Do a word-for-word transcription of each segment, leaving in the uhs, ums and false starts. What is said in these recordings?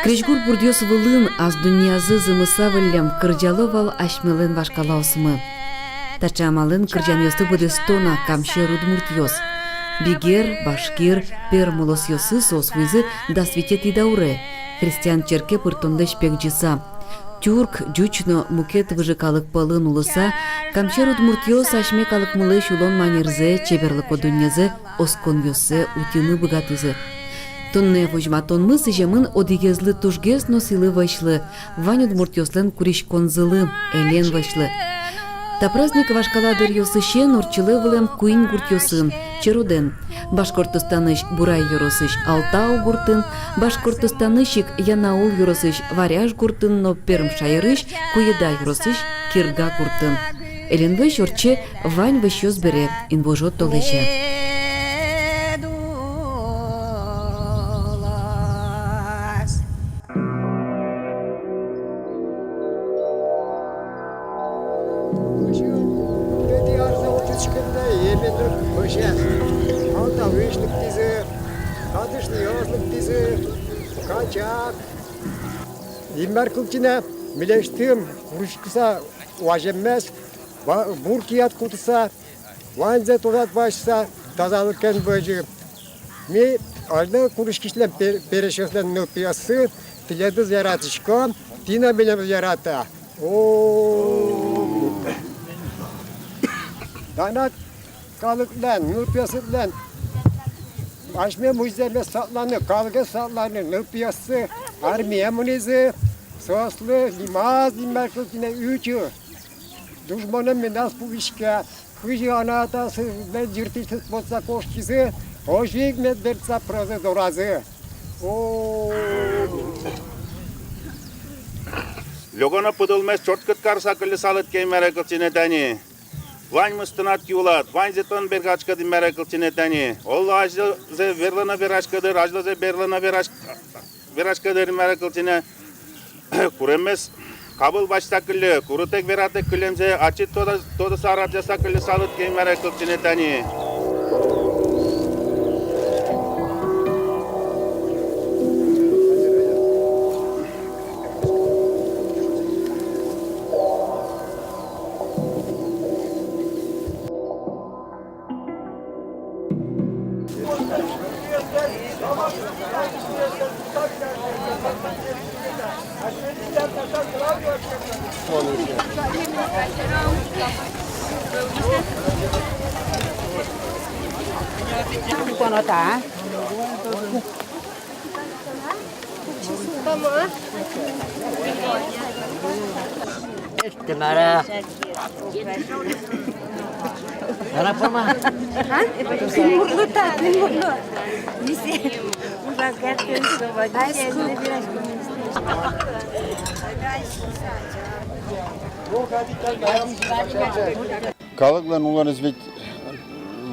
Ӟечгур бурдъёс вылын ас дуннеязы зымыса выллем кырӟало вал асьмелэн вашкалаосмы. Таӵе амалэн кырӟанъёсты быдэсто на камсьӧр удмуртъёс. Бигер, башкир, пермь улосъёсы соос вуизы дас витетӥ дауре, христиан черке пыртонлэсь пегӟыса. Тюрк, ӟуч но мукет выжы калык пӧлын улыса, камсьӧр удмуртъёс асьме калыкмылэсь улон манерзэ, чеберлыко дуннезэ, осконъёссэ утьыны быгатӥзы. Туннэ возьматонмы сӥземын одӥгезлы тужгес но сӥлы-вӧсьлы, вань удмуртъёслэн куриськонзылы, Элен вӧсьлы. Та праздник вашкала дыръёсысен ортчылэ вылэм куинь гуртъёсын: черодэн Башкортостанысь Бурай ёросысь Алтау гуртын, Башкортостанысь ик Янаул ёросысь Варяш гуртын но Пермь шаерысь Куеда ёросысь Кирга гуртын. Элен вӧсь ортче вань вӧсьёс бере, инвожо толэзе. Тӥни арзэ утиськыны да, эмен вӧсяз. Алтауысь лыктӥзы, татысь лыктӥзы, качак. Инмар кылчинэ милесьтым куриськыса ваземмес, ва-, бур кияд кутыса, ваньзэ тодад басьтыса, тазалыкен возьы. Ми, азьло куриськисьлэн пе-, пересьёслэн нылпиоссы, тӥледыз яратӥськом, тӥ но милемыз ярата. О. Данак калыклэн, нылпиосыдлэн асьме музъеммес сакланы, калыкез сакланы, нылпиоссы армие мынӥзы, соослы нимаз Инмар кылчинэ утчы. Душмонэн медаз пукиськы, кызьы анай-атайёсыз мед йыртӥсьсыз потса кошкизы, озьы ик мед бертыса пырозы доразы. О. Лёгоно пыдулмес чорткыт карыса кылльысалыд ке, Инмаре кылчинэ тани. Ваньмыз тынад ке улад, ваньзэ тон бергатӥськод, Инмаре кылчинэ тани. Оло азьлозэ верлы но вераськод дыр, азьлозэ берлы но вераськ-, вераськод дыр, Инмаре кылчинэ. Куреммес кабыл басьтыса кылльы, курытэк-вератэк кыллемзэ ачид тодо-, тодыса, радъяса кылльысалыд ке, Инмаре кылчинэ тани. Тамара. Тамара, пама. А? Тынмурлы та, тынмурлы. Мисе. Ужас гартын. Айску. Калыклэн улонэз ведь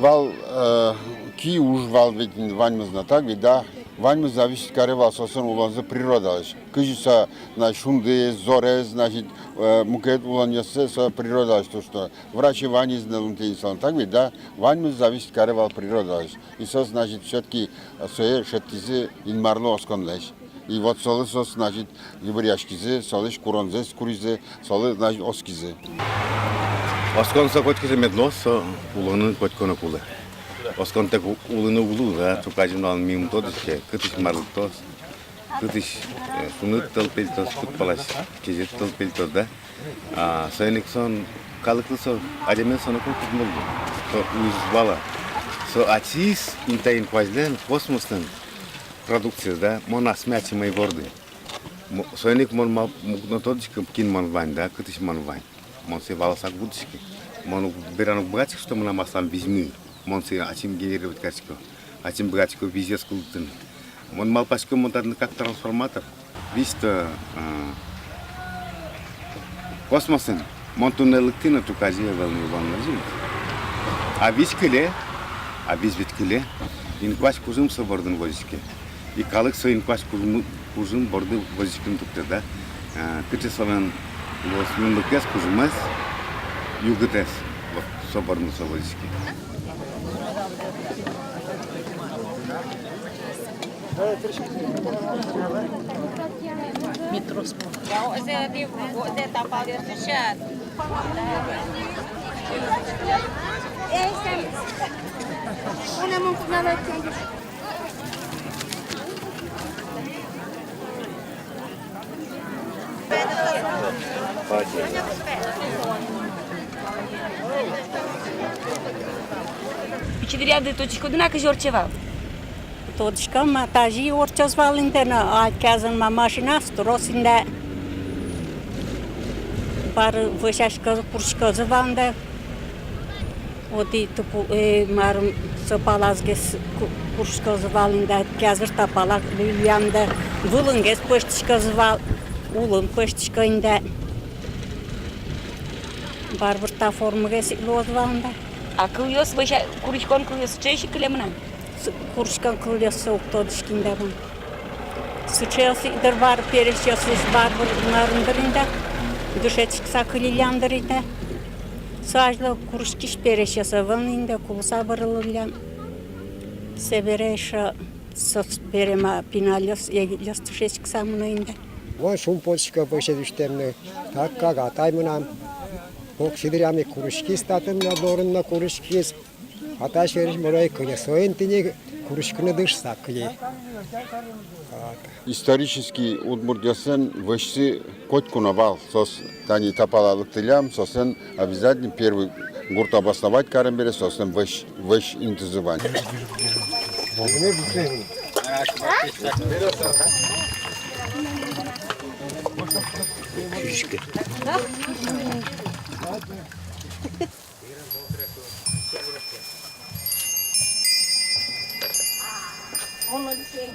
вал, э, ки уж вал ведь ваньмыз но, так ведь, да? Ваньмыз зависит каре вал соослэн улонзы природалэсь. Кызьы со, значит, шунды, зорез, значит, э, мукет улонъёссэ со природалэсь, то, что врачи ваньзы но лымтэ инсалэн, так ведь, да? Ваньмыз зависит каре вал природалэсь. И соос, значит, всё-таки, э, сое шедьтӥзы Инмарлы осконлэсь. И вот солы соос, значит, йыбыръяськизы, солэсь куронзэс куризы, солы, значит, оскизы. Оскон со котькызэ мед луоз, со улонын котьку но кулэ. Осконтэк у-, улыны уг луы, да, ӵуказе нуналын ми ум тодӥське, кытысь мар лыктоз, кытысь, э, шуныт тӧл пельтоз, кыт палась кезьыт тӧл пельтоз, да. А, соин ик со калыклы со, адямилы со но котькуд мулы, со уз вала. Со ачиз, интаин куазьлэн, космослэн продукциез, да, мон асме ачим ӧй ворды. Мо-, соин ик мон мал-, муг но тодӥськы, кин мон вань, да, кытысь мон вань. Мон сое валаса уг будӥськы. Мон уг, беран уг быгатӥськы, что мынам аслам визьмы. Мон сое ачим генерировать карисько. Ачим быгатӥсько визез кылдытыны. Мон малпасько, мон татын как трансформатор. Визь-то, а, космосын. Мон туннэ лыктӥ но, ӵуказе ӧвӧл ни улон но, озьы. А визь кыле, а визь ведь кыле. Инкуазь кужым со бордын возиське. И калык со инкуазь кужым, кужым борды возиськыны турттэ, да. Э, кыӵе солэн луоз юнлыкез, кужымез, югытэз, вот, со бордын со возиське. Пичи дыръяды тодӥськоды на, кызьы ортче вал? Тодӥськом, ма, тазьы ортчоз вал инде, но адӟиськом, ма, машинаос трос инде. Бары вӧсяськозы, куриськозы вал инде. Одӥг тупу, э, марым, со палазгес ку-, куриськозы вал инде, адӟиськом, та пала луэ инде, вылынгес пӧзьтӥськозы вал, улын пӧзьтӥсько инде. Бары быдтэ, формагес ик луоз вал инде. А кылъёс, вӧся-, куриськон кылъёс сыӵеесь ик кылемын-а? С-, куриськон кылъёссэ уг тодӥськы инде мон. Сыӵеесь ик, дыр, бары пересьёсыз, бары быдтэ, марын, дыр, инде. Дышетскыса кылиллям, дыр, инде. Со азьло куриськись пересьёс ӧвӧл ни инде, кулыса бырылӥллям. Собере эшшо соос бере, ма, пиналъёс, егитъёс дышетскыса мыно инде. Вань, шумпотӥсько вӧсез усьтэмын. Так как атай мынам кык сизьым ик куриськиз, татын но, дорын но куриськиз. Атай сярысь мон ӧй кыльы, соин тӥни куриськыны дышыса кыльы. Вот. Исторически удмуртъёслэн вӧсьсы котьку но вал. Соос тани та пала лыктӥллям, соослэн обязательно первый гурт обосновать карем бере, соослэн вӧсь, вӧсь интызы вань.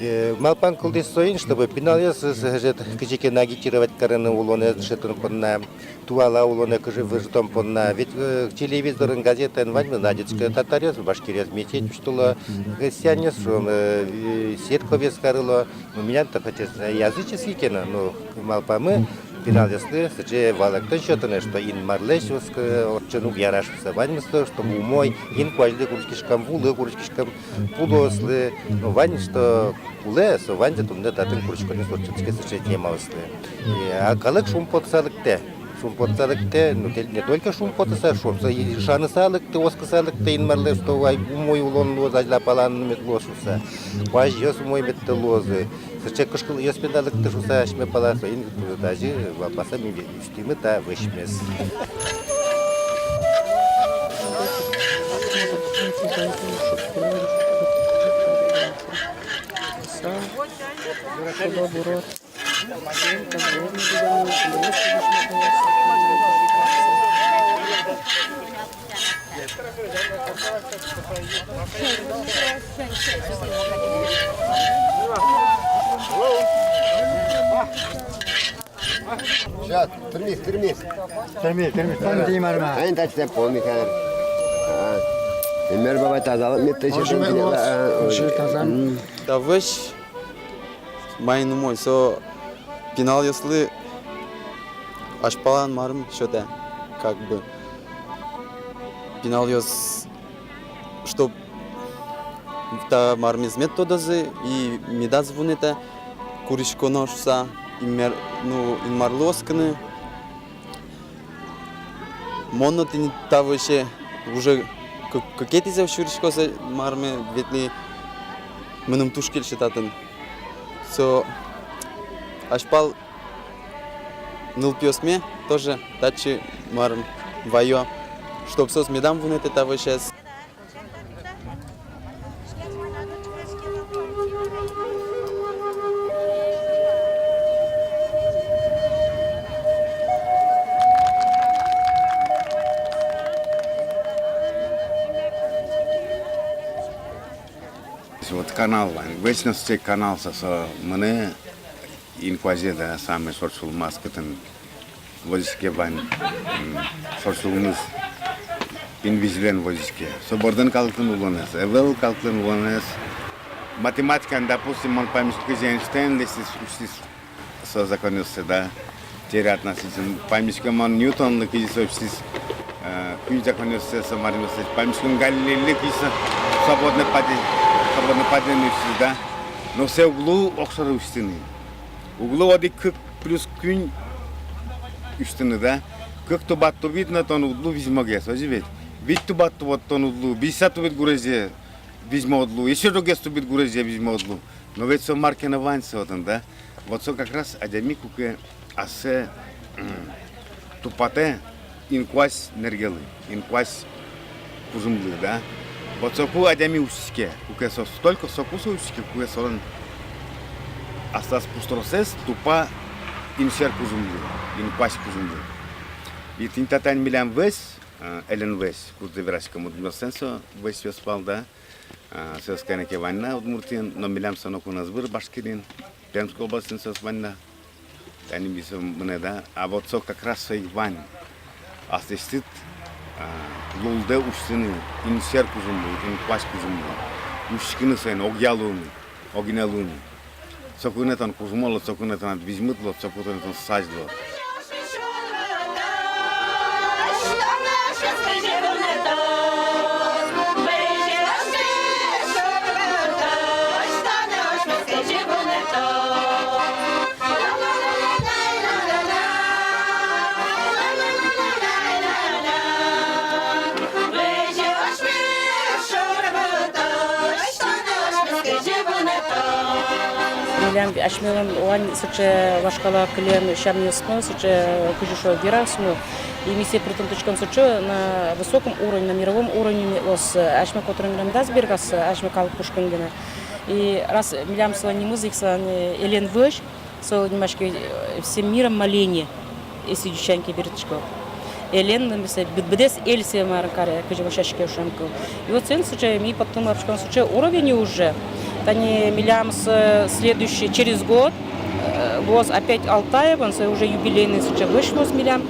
Э, малпан кылдӥз соин, чтобы пиналъёсыз, э, кызьы ке но агитировать карыны улонэ дышетон понна, туала улонэ кыӵе выжытон понна. Ведь, э, телевизорын, газетаын ваньмыз адӟиське: татаръёс, башкиръёс мечеть усьтыло, христианъёс, шуом, э, э, церковьёс карыло. Ну, милям-то хоть языческий ке но, ну, малпамы пиналъёслы сыӵе валэктон сётыны, что Инмарлэсь оск-, ортчон уг яра шуыса. Ваньмыз то, что умой, инкуазьлы куриськиськом, вулы куриськиськом, пудоослы, ну, вань, что кулэ, со ваньзэ туннэ татын куриськонъёс ортчытске, сыӵе темаослы. И, а калык шумпотыса лыктэ. Шумпотыса лыктэ, ну, те-, не только шумпотыса, шумпотыса, и ышаныса лыктэ, оскыса лыктэ Инмарлы, что вай умой улон луоз, азьлапалан мед луоз шуыса. Куазьёс умой мед луозы. Сыӵе кышкылъёс меда лыктэ шуыса асьме пала, соин тазьы малпаса ми ве-, усьтӥмы та вӧсьмес. Сейчас, тырмиз, тырмиз. Тырмиз, тырмиз, тырмиз, тырмиз, тырмиз. Эн тачтен полный кадр. А. Эмер бабай тазалык мед тӥ сётын. Ой, таза. М. Та вӧсь маин умой, со пиналъёслы азьпалан марым сётэ, как бы. Пиналъёс, чтоб та мармез мед тодозы и медаз вунэтэ куриськоно шуыса, Инмар-, ну, Инмарлы оскыны. Мон но тӥни та вӧсе уже кы-, кыкетӥзэ сюрисько, со марме ветлӥ, мыным туж кельше татын. Со азьпал нылпиосме тоже татчы марым вайо, чтоб соос медам вунэтэ та вӧсез. Вот канал вань, вӧсь но сыӵе канал со, со мынэ инкуазе, да, самой шор сюлмаз, кытын возиське вань, м, шор сюлмыз, инвизилэн возиське. Со бордын калыклэн улонэз, ӧвӧл калыклэн улонэз. Математикаын, допустим, мон паймисько, кызьы Эйнштейн лэсьтӥз, усьтӥз со законъёссэ, да, теория относительности. Паймисько мон Ньютонлы, кызьы со усьтӥз, э, куинь законъёссэ, со маръёссэ. Паймисько Галилейлы, кызьы со свободное паде-, свободное падение усьтӥз, да. Но сое уг лу огшоры усьтыны. Уг лу одӥг кык плюс куинь усьтыны, да? Кык тубад тубид но, тон уд лу визьмогес, озьы ведь? Вить тубад тубод, тон уд лу, витьса тубид гурезе визьмо уд лу, ещё ӝоггес тубид гурезе визьмо уд лу. Но ведь со мар ке но вань со отын, да? Вот со как раз адями куке ассэ, м, тупатэ инкуазь энергиялы, инкуазь кужымлы, да. Вот соку адями усьтӥське, куке со, только соку со усьтӥське, куке солэн аслаз пуштросэз тупа инсьӧр кужымлы, инкуазь кужымлы. И тӥни та тань милям вӧсь, э, Элен вӧсь, кудзэ вераськом, удмуртъёслэн со вӧсьёс вал, да. А, соос кӧня ке вань на Удмуртиын, но милям со ноку но ӧз выр, Башкириын, Пермской областьын соос вань на. Тани ми со мынэ, да, а вот со как раз со ик вань. Аслэсьтыд, а, лулдэ усьтыны инсьӧр кужымлы, инкуазь кужымлы. Усьтӥськыны соин, огъя луыны, огинэ луыны. Соку гинэ тон кужмо луод, соку гинэ тон визьмыд луод, соку гинэ тон сазь луод. Милям асьмелэн вань сыӵе вашкала кылем сямъёсмы, сыӵе, кызьы шуо, вераосмы. И ми сое пыртон тычком сыӵе на высоком уровне, на мировом уровне ми, ос, асьме котырын милям дас бергас, асьме калык пушкын гинэ. И раз милям со нимыз ик со, э, Элен вӧсь, со нимаське, э, «Всем миром моление», если ӟучен ке берытско. Элен, ну, мися, быд-, быдэс Эль сое мар каре, кызьы вӧсяське шуэм кыл. И вот соин сыӵе ми поттыны малпаськом сыӵе уровень уже. Тани милям с-, следующий, через год, э, луоз опять Алтаевын, со уже юбилейный сыӵе вӧсь луоз милям.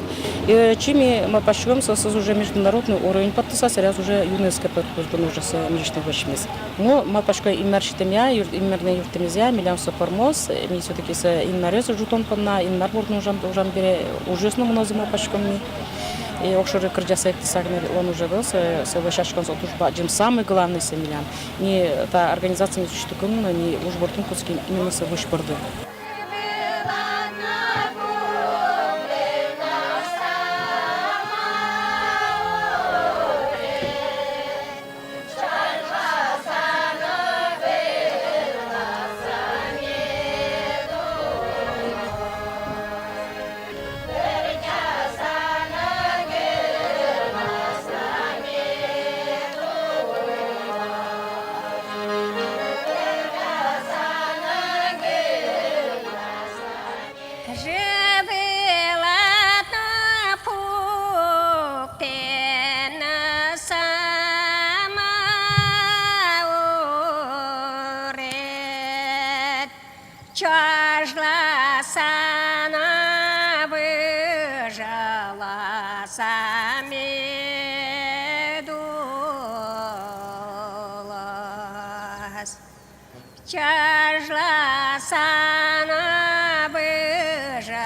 И, э, отчы ми малпаськом, со, со уже международный уровень поттыса, со раз уже ЮНЕСКО пыр-, пыртон уже со милесьтым вӧсьмес. Ну, малпасько, Инмар сётэмъя, юр-, Инмарлэн юрттэмезъя, милям со пӧрмоз, э, ми всё-таки со инмарез ӝутон понна, Инмар бордын ужам, ужам бере, ужъёс но мынозы, малпаськом ми. И огшоры кырӟаса эктыса гинэ ветлон уж ӧвӧл, со, со вӧсяськон со туж бадӟым, самый главный со милям. Ни та организациямес усьтыкум но, ни уж бордын кутским именно со вӧсь борды. Жи вылад но пуктэ на самаур, чажласа но выжыласа мед улоз. Чажласа но выжыласа